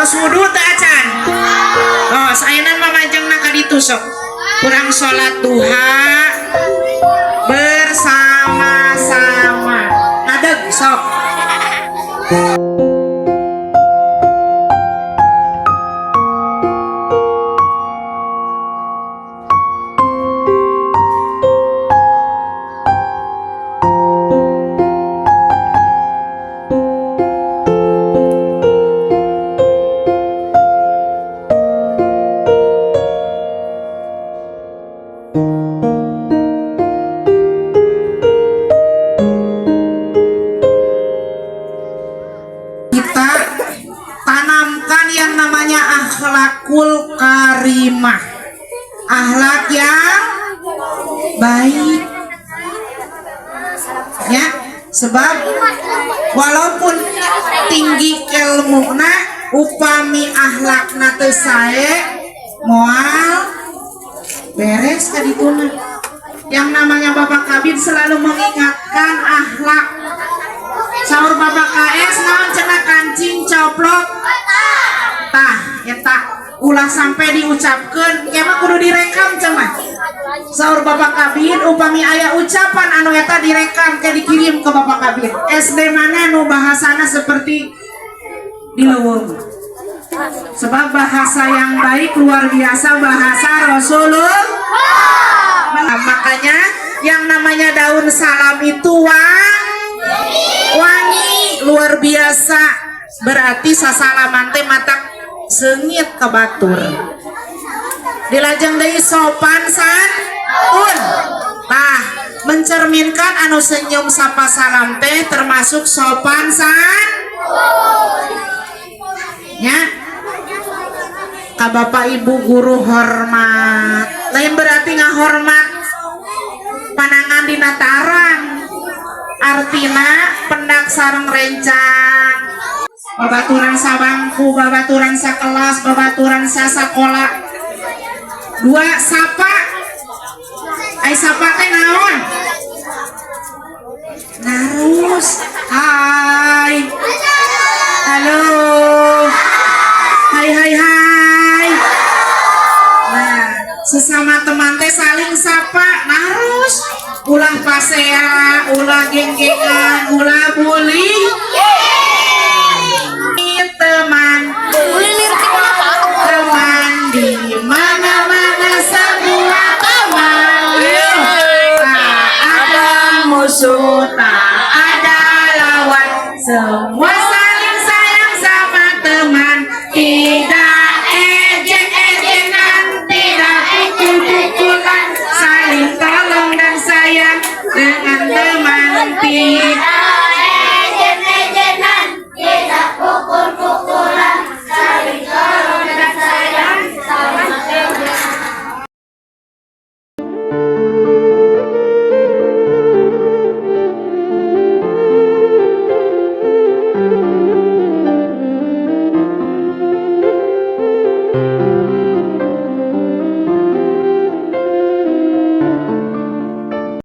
Tos wudu teu acan? Tos, ayeuna mah majengna ka ditu sok. Kurang sholat duha bersama-sama. Ngadeg sok. Kita tanamkan yang namanya akhlakul karimah, akhlak yang baik ya. Sebab walaupun tinggi ilmuna, upami akhlakna teu sae, moal beres kadituna. Yang namanya Bapak Kabid selalu mengingatkan akhlak. Saur Bapak KS naon cenah, kancing coplok. Tah eta ulah sampai diucapkeun, ieu mah kudu direkam cenah. Saur Bapak Kabid, upami aya ucapan anu eta direkam ke dikirim ke Bapak Kabid. SD mana nu bahasana seperti di leuweung. Sebab bahasa yang baik luar biasa, bahasa Rasulullah. Nah, makanya yang namanya daun salam itu wangi luar biasa. Berarti sasalaman teh matak seungit ke batur. Dilajeng deui sopan santun. Tah, mencerminkan anu senyum sapa salam teh termasuk sopan san. Ya. Ka Bapak Ibu guru hormat. Lain berarti ngahormat panangan dina tarang. Artina pendak sareng rencang. Babaturan sabangku, babaturan sakelas, babaturan sasakola. Dua sapa. Ai sapa teh naon? Narus. Hai. Halo. Hai hai hai. Nah, sesama teman teh saling sapa, narus. Ulah pasea, ulah geng-gengan, ulah bully. Teman, teman di mana-mana semua teman. Tak ada musuh, tak ada lawan. Semua saling sayang sama teman. Tidak ejek-ejekan, tidak pukul-pukulan, saling tolong dan sayang dengan teman. Tidak